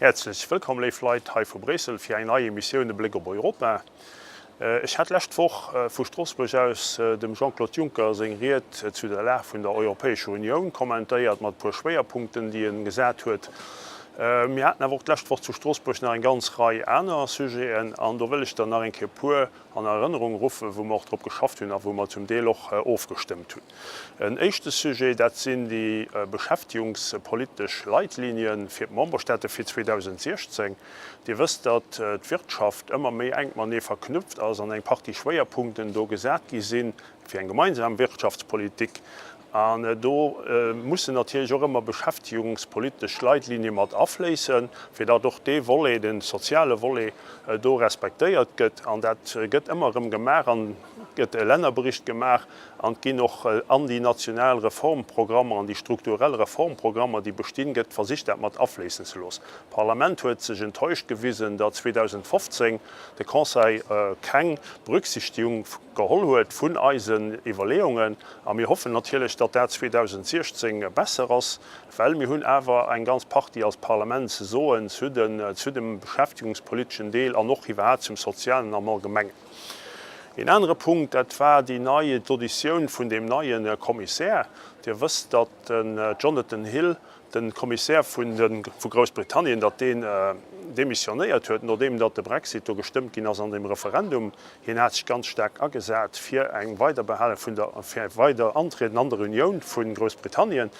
Häerzlech wëllkomm léif Leit hei vu Bréissel fir eng nei Emissioun E Bléck op Europa. Ech hat lescht Woch vu Stroossbuerg aus dem Jean-Claude Juncker seng Ried zu der Lag vun der Europäescher Unioun kommentéiert mat e puer Schwéierpunkten déi en gesat huet. Mir haten awer och d'lescht Woch zu Stroossbuerg nach eng ganz Rei aner Sujeten an do wëll ech der nach eng Kéier e puer an Erënnerung ruffen, wou mer och drop geschafft hunn a wou mer zum Deel och ofgestëmmt hunn. En éischte Sujet, dat sinn déi beschäftigungspolitesch Leitlinien fir d'Memberstaate fir 2016. Dir wësst, datt d'Wirtschaft ëmmer méi enk matenee verknüpft ass an eng Partie Schwéierpunkten do gesat gi sinn fir eng gemeinsam Wirtschaftspolitik. An do mussen natierlech och ëmmer beschäftigungspolitesch Leitlinie mat afléissen, fir datt och dee Volet, de soziale Volet, do respektéiert gëtt. An dat gëtt ëmmer erëm gemaach an et gëtt e Lännerbericht gemaach an et ginn och an déi national Reformprogrammer, an déi strukturell Reformprogrammer, déi bestinn, gëtt versicht, dat mat afléissen ze loossen. D'Parlament huet sech enttäuscht gewisen, datt 2015 de Conseil keng Berücksichtigung geholl huet vun eisen Iwwerleeungen. A mir hoffen natierlech, datt dat 2016 besser ass, well mir hunn awer eng ganz Partie als Parlament ze soen zu den, zu dem beschäftigungspoliteschen Deel an och iwwerhaapt zum Sozialen am Allgemengen. Een anere Punkt, dat war déi nei, d'Auditioun vun deem neie Kommissär. Dir wësst, datt den Jonathan Hill de Kommissär vun de vu Groussbritannien, datt deen demissionéiert huet, nodeem datt de Brexit do gestëmmt ginn ass an dem Referendum. Hien hat sech ganz staark agesat fir eng Weiderbehale vun der, fir e weider Antrieden an der Unioun vu Groussbritannien.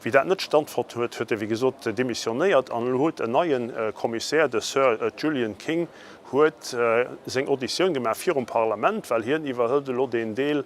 Wéi dat net stattfonnt huet, huet e wéi gesot demissionéiert an elo huet en neie Kommissär, de Sir Julian King, huet seng Auditioun gemaach virum Parlament, well hien iwwerhëlt elo deen Deel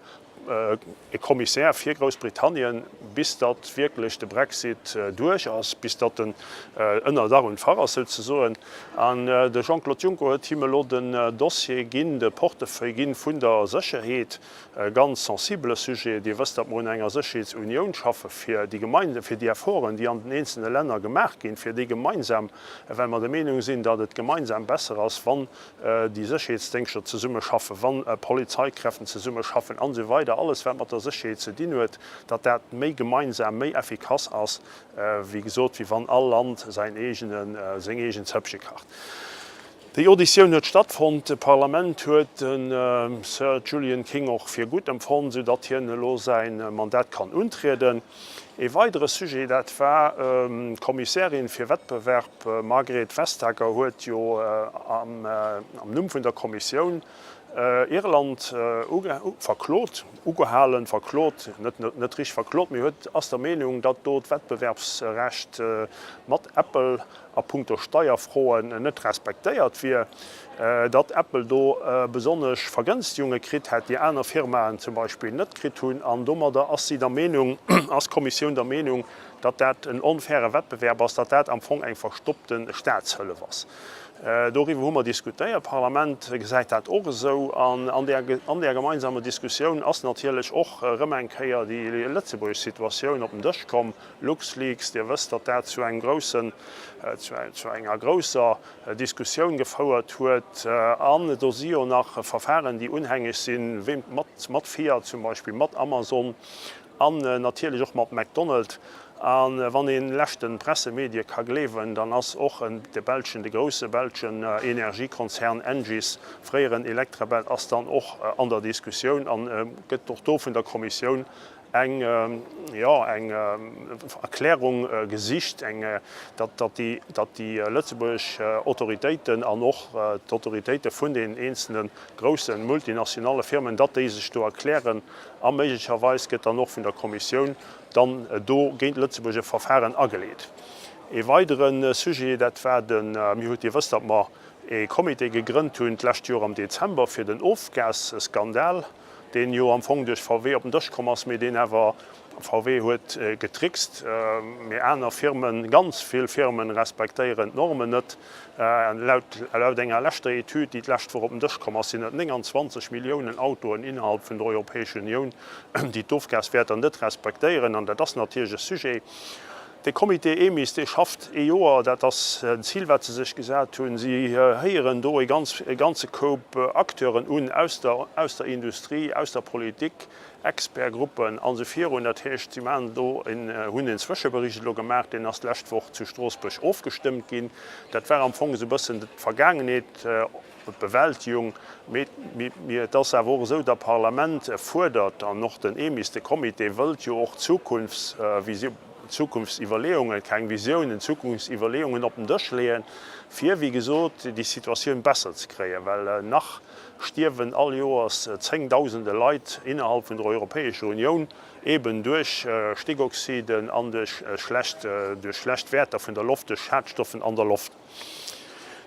e Kommissär fir Groussbritannien, bis datt wierklech de Brexit duerch ass, bis datt en ënner Dach und Fach ass souzesoen. An de Jean-Claude Juncker huet him elo den Dossier ginn, de Portefeuille ginn vun der Sécherheet, e ganz sensibele Sujet. Dir wësst, datt mer un enger Sécherheetsunioun schaffe fir déi gemeinsam, fir déi Efforten, déi an den eenzelne Länner gemaach ginn, fir déi gemeinsam, well mer der Meenung sinn, datt et gemeinsam besser ass, wann déi Sécherheetsdéngschter zesummeschaffen, wann Polizeikräften zesummeschaffen an esou weider, alles wat mat der Sécherheet ze dinn huet, datt dat méi gemeinsam, méi effikass ass, wéi gesot, wéi wann all Land säin eegene, seng eegen Zëppche kacht. Déi Auditioun huet stattfonnt. De Parlament huet de Sir Julian King och fir gutt empfonnt, soudatt hien elo säi Mandat kann untrieden. Ee weidere Sujet, dat war d'Kommissärin fir Wettbewerb Margrethe Vestager huet jo am Numm vun der Kommissioun Irland verklot, ugehalen, verklot, net richteg verklot, mee huet, ass der Meenung, datt do d'Wettbewerbsrecht mat Apple a punkto Steierfroen net respektéiert wier, datt Apple do besonnesch Vergënstegunge kritt hätt, déi aner Firmaen zum Beispill net kritt hunn. An domadder ass si der Meenung, ass d'Kommissioun der Meenung, datt dat en onfaire Wettbewerb ass, datt dat am Fong eng verstoppte Staatshëllef ass. Doriwwer hu mer diskutéiert. D'Parlament gesäit dat och esou. An an där gemeinsamer Diskussioun ass natierlech och erëm eng Kéier déi lëtzebuergesch Situatioun op den Dësch komm. LuxLeaks, Dir wësst, datt dat zu engem groussen, zu enger grousser Diskussioun gefouert huet. An do si jo nach Verfahren, déi unhängeg sinn, wéi mat, mat Fiat zum Beispill, mat Amazon an natierlech och mat McDonald. A wann ee leschte Pressemedie ka gleewen, dann ass och de belschen, de grousse belschen Energiekonzern Engie, fréieren Electrabel, ass dann och an der Diskussioun a gëtt och do vun der Kommissioun eng, jo, eng Erklärung gesicht, eng, datt, datt déi, datt déi lëtzebuergesch Autoritéiten an och d'Autoritéite vun den eenzelne grousse multinationale Firmen, datt déi sech do erklären a méiglecherweis gëtt dann och vun der Kommissioun dann do géint Lëtzebuerg e Verfahren ageleet. E weidere Sujet, dat war den, mir hutt, Dir wësst, datt mer e Comité gegrënnt hunn d'lescht Joer am Dezember fir den Ofgasskandal, deen jo am Fong duerch VW op den Dësch komm ass, mee deen awer, VW huet getrickst, mee aner Firmen, ganz vill Firmen respektéieren d'Normen net. Laut, laut enger leschter Etüd, déi d'lescht Woch op den Dësch komm ass, sinn et 29 Milliounen Autoen innerhalb vun der Europäescher Unioun, déi d'Ofgaswäerter net respektéieren. An dat ass natierlech e Sujet. De Comité EMIS, dee schafft ee Joer, dat ass en Zil, wat se sech gesat hunn. Si héieren do e ganz, e ganze Koup Acteuren un aus der, aus der Industrie, aus der Politik. Expertgruppen a sou virun. Dat heescht, si maachen do en, hunn en Zwëschebericht elo gemaach, deen ass d'lescht Woch zu Stroossbuerg ofgestëmmt ginn. Dat war am Fong esou e bëssen d'Vergaangenheet, d'Bewältigung. Mee et ass awer och esou, datt d'Parlament fuerdert an och den EMIS, de Comité, wëllt jo och Zukunftsvisio, Zukunftsiwwerleeungen, keng Visiounen, Zukunftsiwwerleeungen op den Dësch leeën, fir, wéi gesot, déi Situatioun besser ze kréien, well nach stierwen all Joers zéngdausende Leit innerhalb vun der Europäescher Unioun eben duerch Stickoxiden an duerch schlecht, duerch schlecht Wäerter vun der Loft, duerch Schadstoffen an der Loft.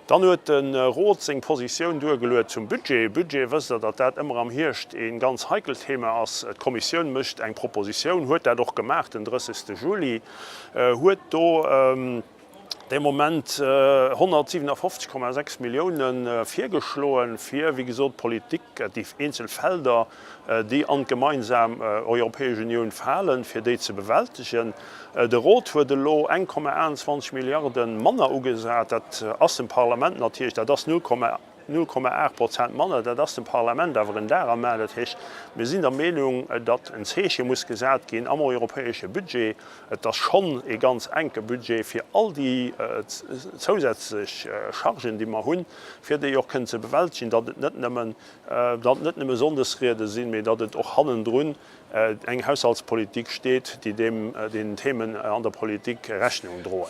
Dann huet de Rot seng Positioun duergeluet zum Budget. Budget, wësst Der, datt dat ëmmer am Hierscht ee ganz heikelt Thema ass. D'Kommissioun mécht eng Propositioun, huet dat och gemaach den 30. Juli, huet do, dee Moment 157,6 Milliounen virgeschloen, fir, wéi gesot, d'Politik, déi eenzel Felder, déi an d'gemeinsam Europäesch Unioun falen, fir déi ze bewältegen. De Rot huet elo 1,21 Milliarde manner ugesat. Dat ass dem Parlament natierlech, dat ass 0,8 Prozent manner, dat ass dem Parlament awer en Dar am A. Dat heescht, mir sinn der Meenung, datt en Zeeche muss gesat ginn am europäesche Budget, Et ass schonn ee ganz enke Budget fir all déi zousätzlech Chargen, déi mer hunn, fir déi och kënnen ze bewältegen, datt et net nëmmen, datt et net nëmme Sonndesriede sinn, mee datt et och hannendrun eng Haushaltspolitik steet, déi deem, deenen Themen an der Politik Rechnung droen.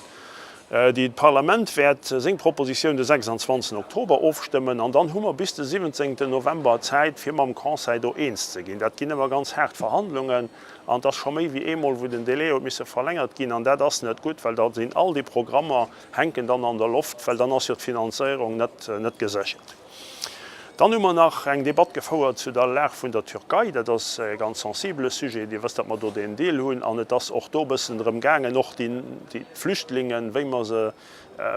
De Parlament wäert seng Propositioun de 26 Oktober ofstëmmen an dann hu mer bis de 17 November Zäit, fir mam Conseil do eens ze ginn. Dat ginn ëmmer ganz haart Verhandlungen. An et ass scho méi wéi eemol, wou den Délai huet misse verlängert ginn. An dat ass net gutt, well da sinn all déi Programmer hänken dann an der Loft, well dann ass jo d'Finanzéierung net, net geséchert. Dann hu mer nach eng Debatt gefouert zu der Lag vun der Türkei. Dat ass e ganz sensibele Sujet. Dir wësst, datt mer do deen Deal hunn. An et ass och do e bëssen drëm gaangen, och déi, déi Flüchtlingen, wéi mer se,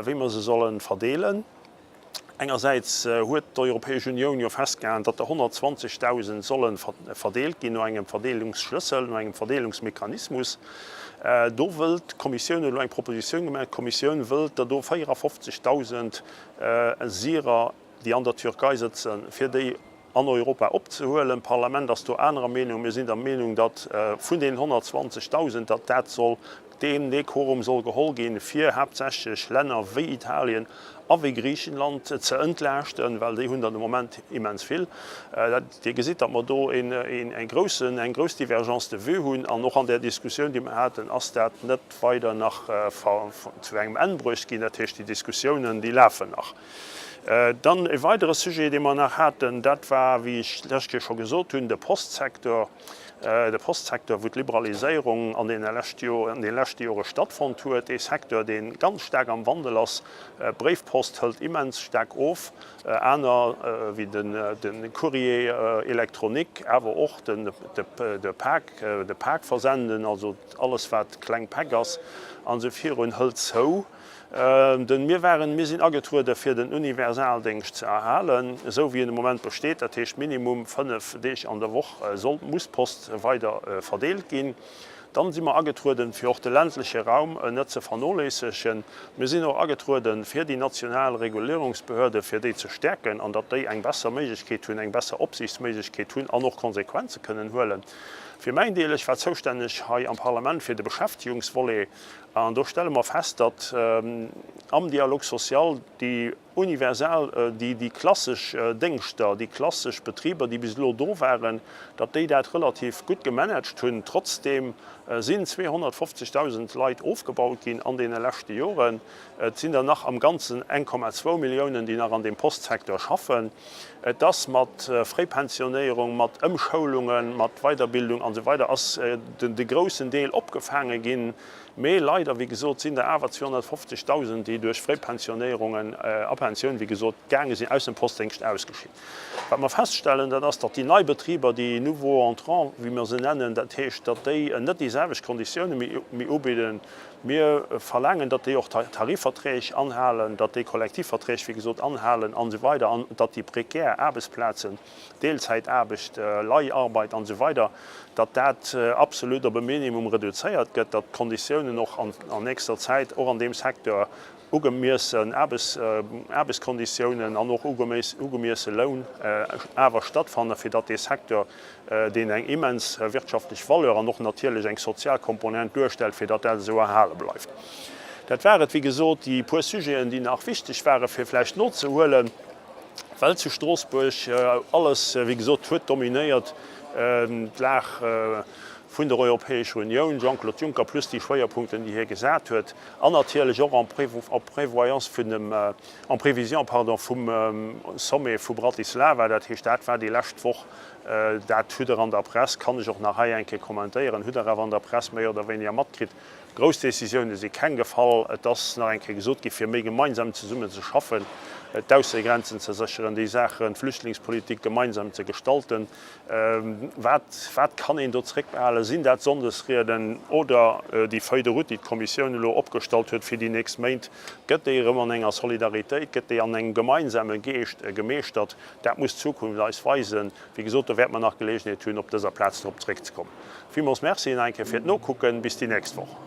wéi mer se solle verdeelen. Engersäits huet d'Europäesch Unioun jo festgehalen, datt der 120.000 solle verdeelt ginn no engem Verdeelungsschlëssel, no engem Verdeelungsmechanismus. Do wëllt d'Kommissioun elo eng Propositioun gemaach. D'Kommissioun wëllt der do 54.000 Syrer, déi an der Türkei sëtzen, fir déi an Europa opzehuelen. D'Parlament ass do anerer Meenung. Mir sinn der Meenung, datt vun deenen 120.000, datt dat soll, deen, dee Quorum soll geholl ginn, fir haaptsächlech Länner wéi Italien a wéi Griichenland ze entlaaschten, well déi hunn der de Moment immens vill. Dir gesitt, datt mer do eng groussen, eng grouss Divergence de vues hunn. An och an där Diskussioun, déi mer haten, ass dat net weider nach zu engem Enn bruecht ginn. Dat heescht, déi Diskussiounen, déi lafen nach. Dann e weidere Sujet, dee mer nach haten, dat war, wéi ech d'lescht Kéier scho gesot hunn, de Postsecteur. De Postsecteur, wou d'Liberaliséierung an deene leschte Joren, an deene leschte Jore stattfonnt huet. Ee Secteur, dee ganz staark am Wandel ass. D'Bréifpost hëlt immens staark of. Aner wéi de Courrier électronique, awer och de Pak, de Pakversenden, also alles wat kleng Päck ass an esou virun, hëlt zou. Den, mir waren, mir sinn agetruede fir den Universaldéngscht ze erhalen, esou wéi en de Moment besteet, dat heescht minimum 5 Deeg an der Woch soll, muss d'Post weider verdeelt ginn. Dann si mer agetrueden, fir och de ländleche Raum net ze vernoléissegen. Mir sinn och agetrueden, fir déi national Regulierungsbehörde, fir déi ze stäerken an datt déi eng besser Méiglechkeet hunn, eng besser Opsiichtsméiglechkeet hunn an och Konsequenze kënnen huelen. Fir mäin Deel, ech war zoustänneg hei am Parlament fir de Beschäftigungsvolet, An do stelle mer fest, datt am Dialogue social déi universal, déi klassesch Déngschter, déi klassesch Betriber, déi bis elo do waren, datt déi dat relativ gutt gemanagt hunn. Trotzdeem sinn 250.000 Leit ofgebaut ginn an deene leschte Joren. Et sinn der nach am Ganzen 1,2 Milliounen, déi nach an deem Postsecteur schaffen. Et ass mat Fréipensionéierung, mat Ëmschoulungen, mat Weiderbildung an esou weider ass de groussen Deel opgefaange ginn. Mee leider, wéi gesot, sinn der awer 250.000, déi duerch Fréipensionéierungen a Pensioun, wéi gesot, gaange sinn, aus dem Postdéngscht ausgeschinn. Wat mer feststellen, dat ass, datt déi nei Betriber, déi nouveaux entrants, wéi mer se nennen, dat heescht, datt déi net déi selwecht Konditioune méi ubidden. Mir verlaangen, datt déi och Tarifverträg anhalen, datt déi Kollektivverträg, wéi gesot, anhalen an esou weider an datt déi prekär Aarbechtsplazen, Deelzäitaarbecht, Leiharbeit an esou weider, datt dat absolut op e Minimum reduzéiert gëtt, datt d'Konditiounen och an nächster Zäit och an deem Secteur. Ugemiessen Aarbechtskonditiounen an och ugemiesse Loun awer stattfannen, fir datt dee Secteur, deen eng immens wirtschaftlech Valeur an och natierlech eng sozial Komponent duerstellt, fir datt dat esou erhale bleift. Dat war et, wéi gesot, déi puer Sujeten, déi nach wichteg ware fir vläicht nozehuelen, well zu Stroossbuerg alles, wéi gesot, huet dominéiert d'Lag vun der Europäescher Unioun, Jean-Claude Juncker, plus déi Schwéierpunkten, déi hie gesat huet, an natierlech och en prévoyance vun dem, en prévision, pardon, vum Sommet vu Bratislava. Dat heescht, dat war déi lescht Woch, dat hutt Der an der Press, kann ech och nach hei eng Kéier kommentéieren, hutt Der awer an der Press méi oder wéiniger matkritt, Grouss Décisioune si keng gefall. Et ass nach eng Kéier gesot gi fir méi gemeinsam zesummen ze schaffen, d'Aussegrenzen ze sécheren, déi Saachen, d'Flüchtlingspolitik gemeinsam ze gestalten. Wat, wat kann een do zréckbehalen? Sinn dat Sonndesrieden oder déi Feuille de route, déi d'Kommissioun elo opgestallt huet fir déi nächst Méint? Gëtt déi erëm an enger Solidaritéit, gëtt déi an engem gemeinsame Geescht gemeeschtert? Dat muss d'Zukunft eis weisen. Wéi gesot, do wäerte mer nach Geleegenheet hunn, op dëser Plaz drop zréckzekommen. Villmools Merci nach eng Kéier fir d'Nokucken. Bis déi nächst Woch.